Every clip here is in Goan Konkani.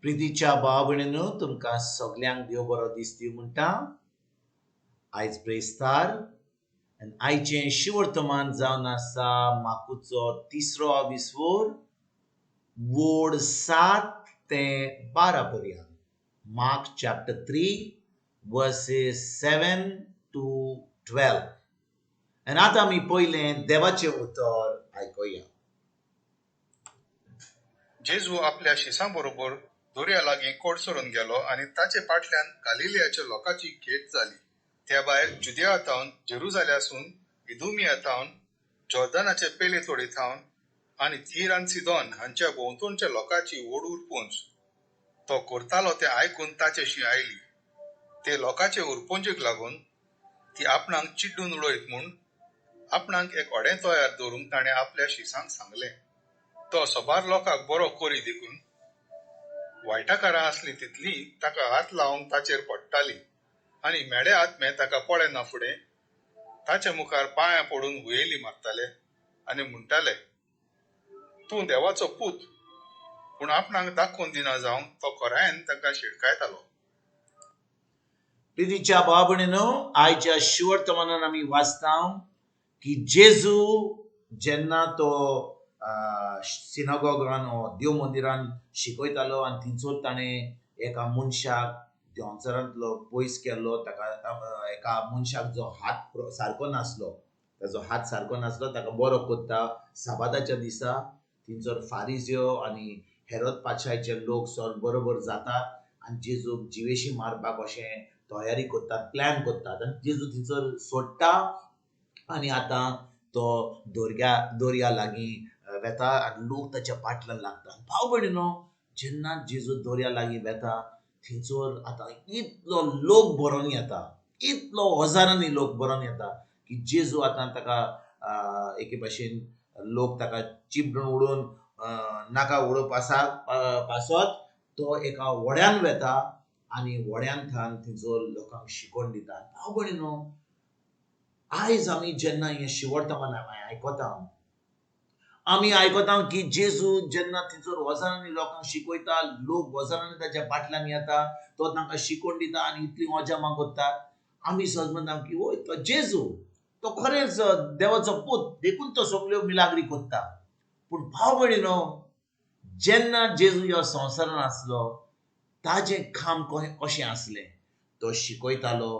प्रितीच्या भाव भयणीनो, तुमकां सगल्यांक देव बरो दीस दिवं म्हणटा. आयज ब्रेस्तार आनी आयचें शिवर्तमान जावन आसा माकुचो तिसरो विस्वोर वोड 7 ते 12 पर्यंत. Mark chapter 3 verses 7 to 12. आनी आतां आमी पयलें देवाचें उतर आयकुया. जेजू आपल्या शिसां बरोबर दर्या लागीं कोडसरून गेलो आनी ताचे फाटल्यान गालिलियाच्या लोकांची खेट जाली. त्या भायर जुदिया थावन, जेरुजाल्यासून, इदुमिया थावन, जॉर्दनाचे पेले तोडी थावन आनी थीर आनी सिदोन हांच्या भोंवतणच्या लोकांची व्हड उरपुंज तो करतालो तें आयकून ताचेशी आयली. ते लोकांचे उरपुंजेक लागून ती आपणाक चिड्डून उडयत म्हूण आपणाक एक अडें तयार दवरूंक ताणें आपल्या शिसांक सांगलें. तो सबार लोकांक बरो करी देखून वायटाकारां आसलीं तितली ताका हात लावंक ताचेर पडटाली आनी मेडे आत्मे ताका पळयना फुडें ताचे मुखार पांयां पडून हुयेली मारताले आनी म्हणटाले, तूं देवाचो पूत. पूण आपणाक दाखोवन दिना जावंक तो खोरायेन तांकां शिडकायतालो. प्रितीच्या भाव भयणीनो, आयच्या शिवर्तमानान आमी वाचता की जेजू जेन्ना तो सिनागोगान देव मंदिरान शिकयतालो आनी थंयसर ताणें एका मनशाक देंवचारांतलो पयस केल्लो. ताका एका मनशाक जो हात सारको नासलो, ताजो हात सारको नासलो, ताका बरो करता साबादाच्या दिसा. थंयसर फारिज्यो आनी हेरोद पातशाचे लोक सर बरोबर जातात आनी जेजूक जिवेशी मारपाक अशें तयारी करतात, प्लॅन करतात आनी जेजू थंयसर सोडटा आनी आतां तो दर्या लागीं वेता आनी लोक ताच्या फाटल्यान लागता. भाव भयणीनो, जेन्ना जेजू दर्या लागीं वेता थंयसर आतां इतलो लोक भरोन येता, इतलो हजारांनी लोक भरोन येता की जेजू आतां ताका एके भाशेन लोक ताका चिपडून उडोवन नाका उडोवप पासत तो एका व्हड्यान वेता आनी व्हड्यान थावन थंयसर लोकांक शिकोवन दिता. भाव भयणीनो, आयज आमी जेन्ना हें शिवर्तमान आयकता, आमी आयकता की जेजू जेन्ना थंयसर हजारांनी लोकांक शिकयता, लोक हजारांनी ताच्या फाटल्यान येता, तो तांकां शिकोवन दिता आनी इतलीं अजामां करता. आमी सहज म्हणटा की वय तो जेजू, तो खरेंच देवाचो पूत, देखून तो सगल्यो मिलाग्री करता. पूण भाव भयणीनो, जेन्ना जेजू ह्या संवसारान आसलो ताजें काम कशें आसलें? तो शिकयतालो,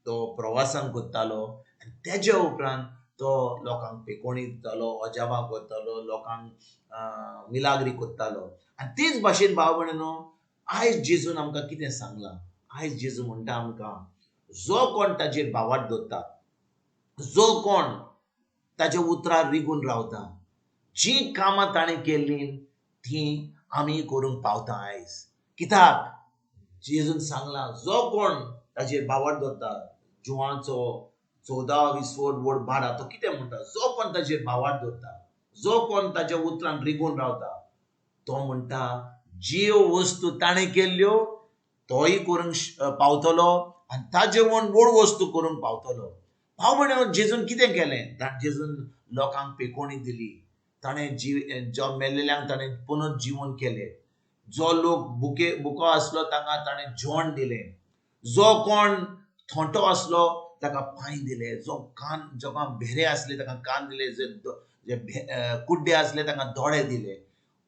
तो प्रवासान करतालो आनी तेज्या उपरांत तो लोकांक पेकोणी दितालो, अजापां करतालो, लोकांक मिलाग्री करतालो. आनी तेच भाशेन भाव भयणीनो, आयज जेजून आमकां कितें सांगलां? आयज जेजू म्हणटा आमकां, जो कोण ताजेर भावार्थ दवरता, जो कोण ताच्या उतरार रिगून रावता, जीं कामां ताणें केल्लीं तीं आमी करूंक पावता आयज. कित्याक जेजून सांगलां, जो कोण ताजेर भावार्थ दवरता, जुवांचो 14 विसवर वड 12, तो कितें म्हणटा? जो कोण ताजेर भावार्थ दवरता, जो कोण ताच्या उतरान रिगून रावता, तो म्हणटा ज्यो वस्तू ताणें केल्ल्यो तोय करूंक पावतलो आनी ताजे म्हूण व्हड वस्तू करूंक पावतलो. भाव भयणीनो, जेजून कितें केलें? जेजून लोकांक पेकोणी दिली, ताणें जो मेल्लेल्यांक ताणें पुनर्जिवन केलें, जो लोक बुको आसलो तांकां ताणें जेवण दिलें, जो कोण थोंटो आसलो ताका पांय दिले, जो कान जो भेरे आसले ताका कान दिले, जे कुड्डे आसले ताका दोळे दिले.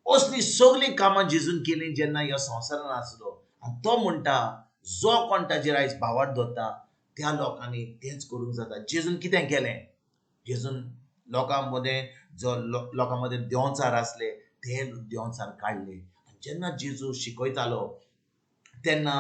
असली सगळीं कामां जेजून केलीं जेन्ना ह्या संवसारान आसलो. आनी तो म्हणटा जो कोण ताजेर आयज भावार्थ दवरता त्या लोकांनी तेंच करूंक जाता. जेजून कितें केलें? जेजून लोकां मदें जो लोकां मदें देंवचार आसले ते देंवचार काडले. आनी जेन्ना जेजू शिकयतालो तेन्ना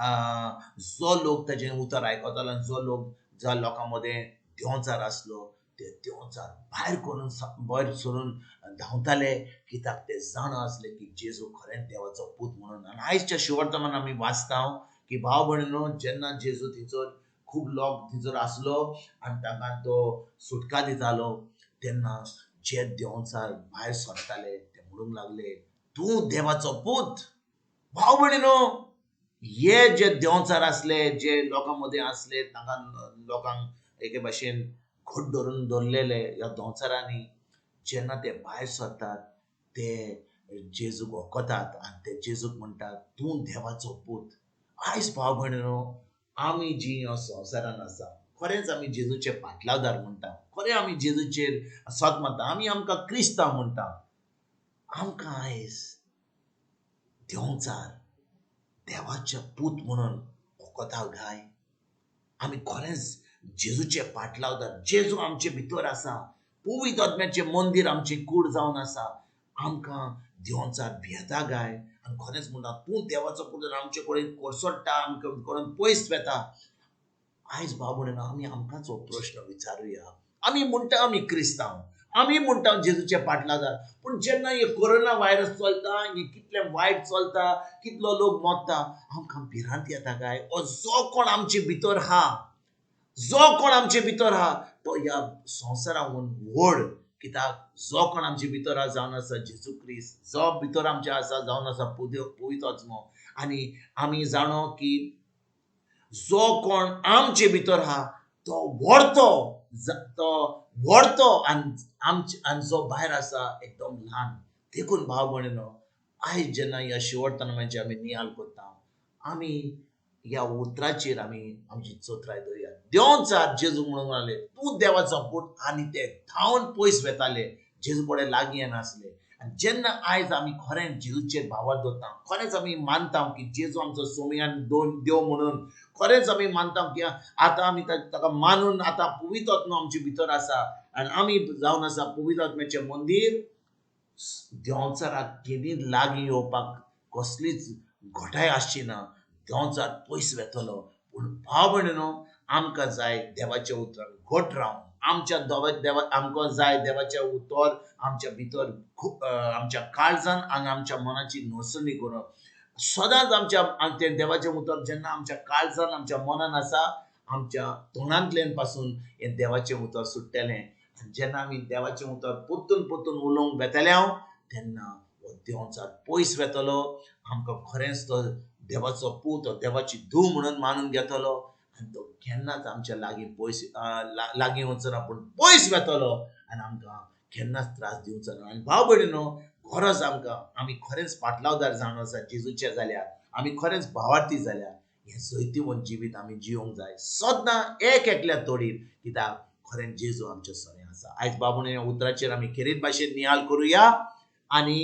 जो लोक ताजें उतर आयकतालो आनी जो लोक ज्या लोकां मदें देंवचार आसलो ते देंवचार भायर करून भायर सरून धांवताले, कित्याक ते जाणा आसले की जेजू खरेंच देवाचो पूत म्हणून. आनी आयजच्या शिवर्तमान आमी वाचता की भाव भयणीनो, जेन्ना जेजू थंयसर खूब लोक थंयसर आसलो आनी तांकां तो सुटका दितालो तेन्ना जे देंवचार भायर सरताले ते म्हणूंक लागले, तूं देवाचो पूत. भाव भयणीनो, हे जे देंवचार आसले, जे लोकां मदें आसले, तांकां लोकांक एके भाशेन घट धरून दवरलेले ह्या देंवचारांनी, जेन्ना ते भायर सरतात ते जेजूक वखतात आनी ते जेजूक म्हणटात तूं देवाचो पूत. आयज भाव भयणीनो, आमी जी ह्या संवसारान आसा खरेंच आमी जेजूचे पाटलावदार म्हणटा, खरें आमी जेजूचेर सत मानता, आमी आमकां क्रिस्तांव म्हणटा. आमकां आयज देंवचार देवाचे पूत म्हणून वखता गाय? आमी खरेंच जेजूचे पाटलावदार, जेजू आमचे भितर आसा, पवित्र आत्म्याचें मंदीर आमची कूड जावन आसा. आमकां देंवचार भियेता गाय? आनी खरेंच म्हणटा तूं देवाचो पूत, आमचे कडेन कोसळटा, आमकां कडेन पयस वेता. आयज भाव भयणीनो, आमी आमकांच हो प्रश्न विचारुया. आमी म्हणटा आमी क्रिस्तांव, आमी म्हणटा जेजूचे पाटलादार, पूण जेन्ना हे कोरोना व्हायरस चलता, हे कितलें वायट चलता, कितलो लोक मरता, आमकां भिरांत येता काय? ओ जो कोण आमचे भितर आहा, जो कोण आमचे भितर आहा तो ह्या संवसाराहून व्हड. कित्याक जो कोण आमचे भितर आहा जावन आसा जेजू क्रिस्त, जो भितर आमचे आसा जावन आसा पवित्र आत्मो. आनी आमी जाणो की जो कोण आमचे भितर आहा तो व्हडतो, तो व्हडतो आनी आमचे आनी जो भायर आसा एकदम ल्हान. देखून भाव भयणीनो, आयज जेन्ना ह्या शिवडतनामाचे आमी नियाल करता, आमी ह्या उतराचेर आमी आमची चोत्राय दवरया. देंवचार जेजू म्हणूंक लागले तूं देवाचो पूत, आनी ते धांवन पयस वेताले, जेजू कडेन लागीं येनासले. आनी जेन्ना आयज आमी खरेंच जेजूचेर भावार्थ दवरता, खरेंच आमी मानता की जेजू आमचो सोमयान दोन देव म्हणून, खरेंच आमी मानता की आतां आमी ताका मानून आतां पवित्र आत्मो आमचे भितर आसा आनी आमी जावन आसा पवित्र आत्म्याचें मंदीर, देंवचाराक केदींच लागीं येवपाक कसलीच घटाय आसची ना, देंवचार पयस वेतलो. पूण भाव भयणीनो, आमकां जाय देवाच्या उतरान घट रावन, आमच्या देवा आमकां जाय देवाचें उतर आमच्या भितर खूब आमच्या काळजान आनी आमच्या मनाची नसणी करप. सदांच आमच्या तें देवाचें उतर जेन्ना आमच्या काळजान आमच्या मनान आसा, आमच्या तोंडांतल्यान पासून हें देवाचें उतर सुट्टलें. आनी जेन्ना आमी देवाचें उतर परतून परतून उलोवंक वेतले हांव, तेन्ना हो देंवचार पयस वेतलो, आमकां खरेंच तो देवाचो पूत, देवाची धूव म्हणून मानून घेतलो आनी तो केन्नाच आमच्या लागीं पयस लागीं वचना, पूण पयस वेतलो आनी आमकां केन्नाच त्रास दिवचो ना. आनी भाव भयणीनो, गरज आमकां आमी खरेंच पाटलावदार जावन आसा जेजूचे जाल्यार, आमी खरेंच भावार्थी जाल्यार हें जैतिवंत जिवीत आमी जिवंक जाय सदां एक एकल्या तोडीर, कित्याक खरेंच जेजू आमच्या सरें आसा. आयज बाबून ह्या उतराचेर आमी खेरीत भाशेन नियाल करुया आनी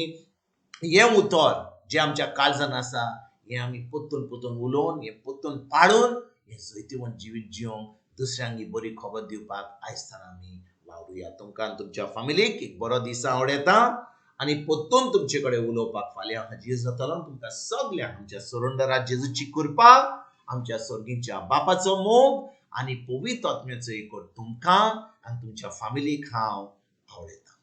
हें उतर जें आमच्या काळजान आसा हें आमी परतून परतून उलोवन, हें परतून पाडून हें जैतिवंत जिवीत जिवंक दुसऱ्यांक ही बरी खबर दिवपाक आयज सावन आमी वावरुया. तुमकां तुमच्या फामिलीक एक बरो दीस आवडटा आनी परतून तुमचे कडेन उलोवपाक फाल्यां हाजीर जातलो. तुमकां सगल्यांक आमच्या सरोंडरा जेजूची कृपा, आमच्या सर्गीच्या बापाचो मोग आनी पवित्र आत्म्याचो एकवट तुमकां आनी तुमच्या फामिलीक हांव आवडटा.